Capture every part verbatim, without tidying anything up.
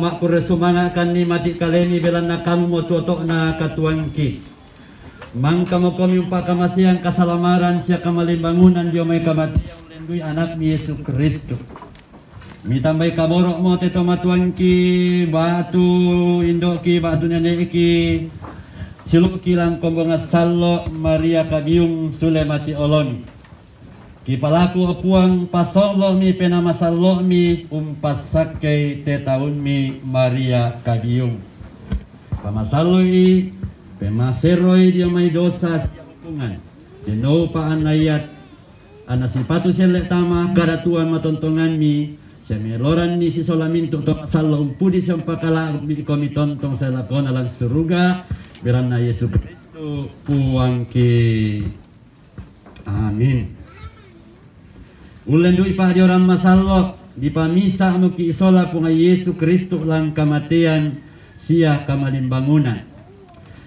Pa'kurre sumanga' kanni mati' kalemi, belanna kamu mo tu oto'na katuoangki. Mangkamo komi umpakamaseang kasalamaran sia kamalimbangunan dio mai kamatean, ullendu'i Ana'mi Yesu Kristu. Mitambai kaboro'mo te tomatuangki, ba'tu indo'ki, ba'tu nene'ki, silu'ki lan kombongan sallo' Maria Kabiung sule mati' oloni. Kipalaku, o Puang, passollo'mi Penaa Masallo'mi umpassakkei te taummi Maria Kabiung. Pamasallo'i, pemaseroi dio mai dosa sia hukungan. Dennoupa anna ia anna sipatu sielle' tama kadatuan matontongammi, sia meloranni sisola mintu' to masallo' umpudi sia umpakala'bi' komi tontong sae lakona lan suruga, belanna Yesu Kristu Puangki. Amin. Ullendu'i pa'diorang masallo', dipamisa'moki' sola Puang Yesu Kristu lan kamatean sia kamalimbangunan.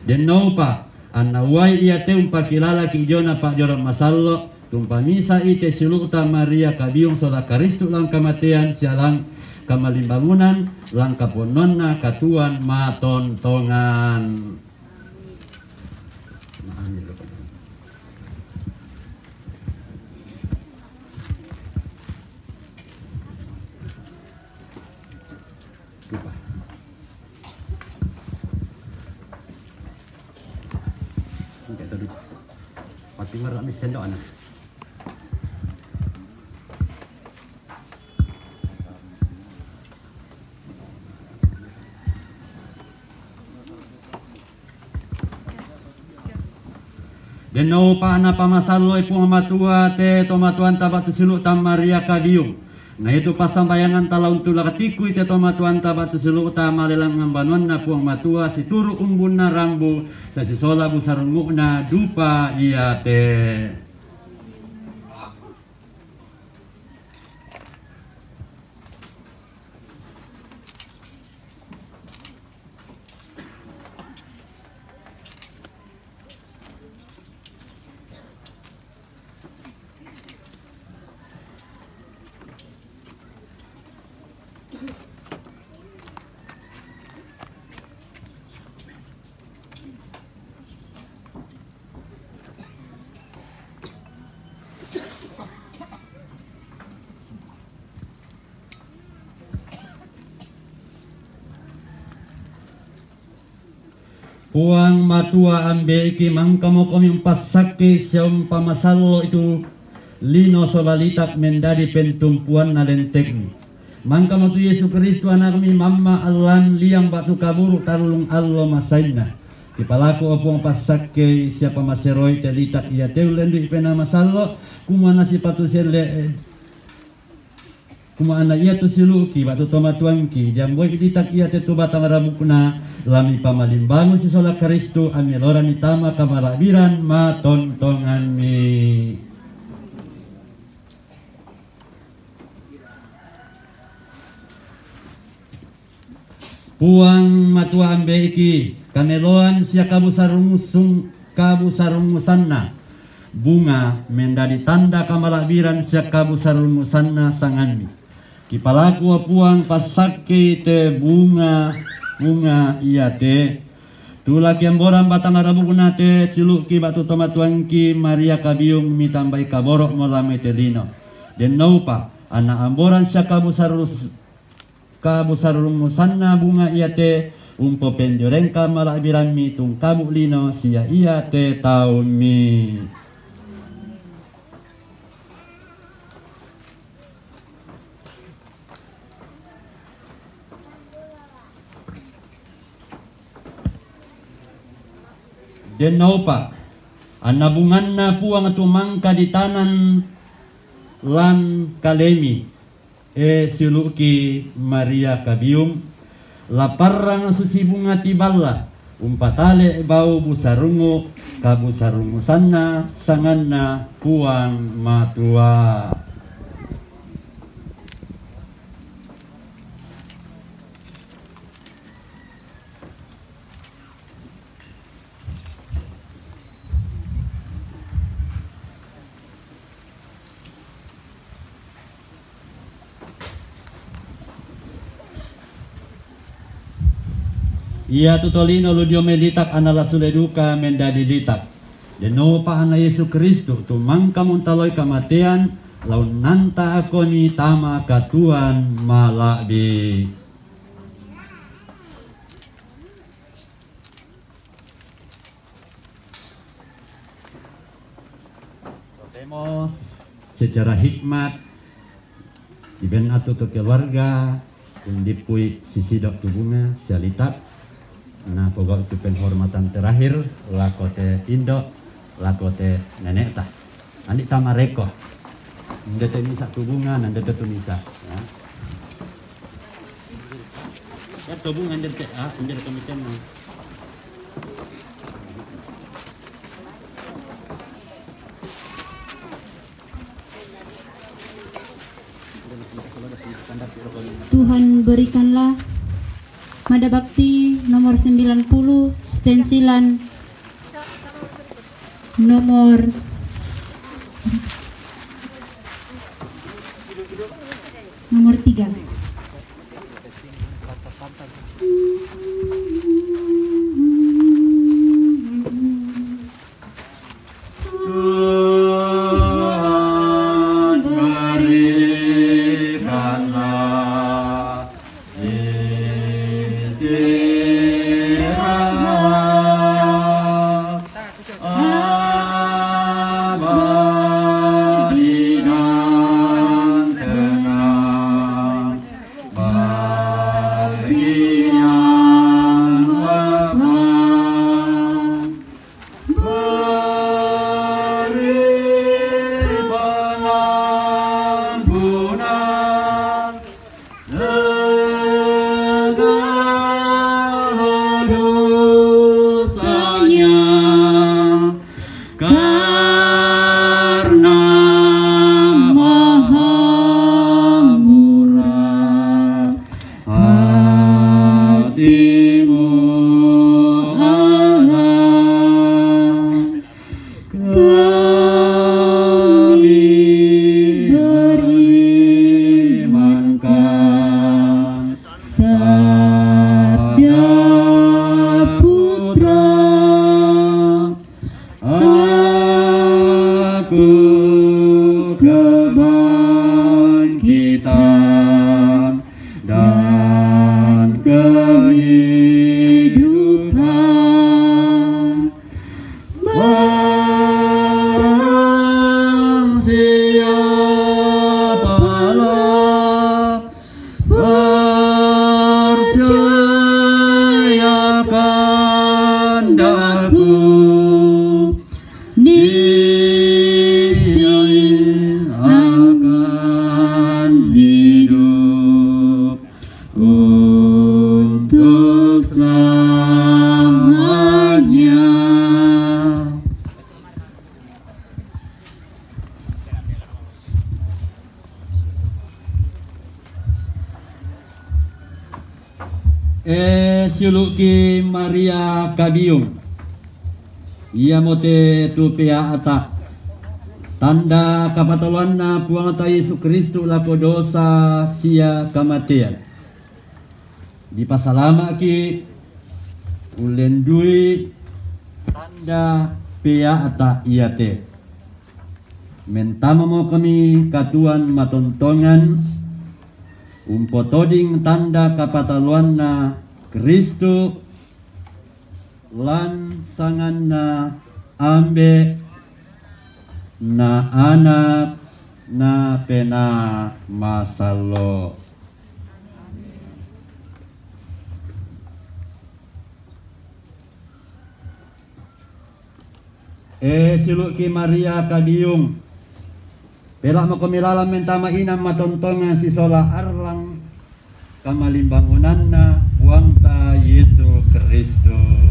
Dennoupa anna uai iate umpakilalaki' diona pa'diorang masallo', tu umpamisa'i te siulu'ta Maria Kabiung sola Kristu lan kamatean sia lan kamalimbangunan, lan kaponnoanna katuoan matontongan. Lupa. Enggak tadi. Pati merah ni sendok anak. Dennoupa anna pamasalloi Puang Matua te tomatuanta ba'tu siulu'ta Maria Kabiung. Na iatu passambayanganta la untulak tikkui te tomatuanta ba'tu siulu'ta malelangngan banuanna Puang Matua situru' umbunna rambu, sia sisola busarungu'na dupa iate. Puang Matua Ambe'ki, mangkamo komi umpassakkei sia umpamasallo'i tu lino sola litak mendadi pentumpuanna lentekmi. Mangkamo tu Yesu Kristu Ana'mi mamma'allan liang ba'tu kaburu' tallung allo masainna. Kipalaku, o Puang, passakkei sia pamaseroi te litak iate ullendu'i Penaa Masallo', kumua na sipatu sielle', kumua anna iatu siulu'ki ba'tu tomatuangki diamboi litak iate tu batang rabukna, la mipamalimbangun sisola Kristu, ammeloranni tama kamala'biran matontongammi. Puang Matua Ambe'ki, kameloan sia kabusarungsung-, kabusarungusanna bunga mendadi tanda kamala'biran sia kabusarungusanna sanganmi. Kipalaku, o Puang, passakkei te bunga-bunga iate. Tu la kiamborang batang rabukna te siulu'ki ba'tu tomatuangki Maria Kabiung mitambai kaboro'mo lan mai te lino. Dennoupa anna amborang sia kabusarus-, kabusarungusanna bunga iate umpopendioreng kamala'birammi tungkabu' lino sia iate taummi. Dennoupa anna bunganna Puang tu mangka ditanan lan kalemi, e siulu'ki Maria Kabiung, la parrang susi bunga tiballa, umpatale' bau busarungu', kabusarungusanna sanganna Puang Matua. Ia tu tolino ludio mai litak anala sule duka mendadi litak. Denopa ana Yesu Kristu tu mangka muntaloi kamatean, lau nanta akoni tama katuan mala'bi. Totemo secara hikmat, iben atu tu keluarga, undippui sisido tu bunga, sia litak, na pogau tu penghormatan terakhir, lako te indo, lako te nenekta. Andi tama reko. Ndete misa tu bunga, nandete tu misa. Ya. Ya, tu bunga ndete, ah, ndete kami temo. Tuhan berikanlah. Mada Bakti nomor sembilan puluh, stensilan nomor, nomor tiga. Tuhan berikanlah istirahat abadi dan tenang bagi yang lemah. Beri pengampunan segala dosanya, karena Maha Murah Hatimu, Allah. Kami berimankan sabda Putra, aku kebangkitan dan kehidupan. Barang siapalah percaya kehendakku, dia akan hidup untuk selamanya. E siulu'ki Maria Kabiung, iamote tu pea'ta, tanda kapatoloanna Puangta Yesu Kristu lako dosa sia kamatean. Dipasalama'ki' ullendui tanda pea'ta iate. Mentamamo kami katuoan matontongan, umpotoding tanda kapatoloanna Kristu, lan sanganNa Ambe', na Anak, na Penaa Masallo'. E siulu'ki Maria Kabiung, pela'mokomi lalan mentama inang matontongan sisola arrang kamalimbangunanNa Puangta Yesu Kristus.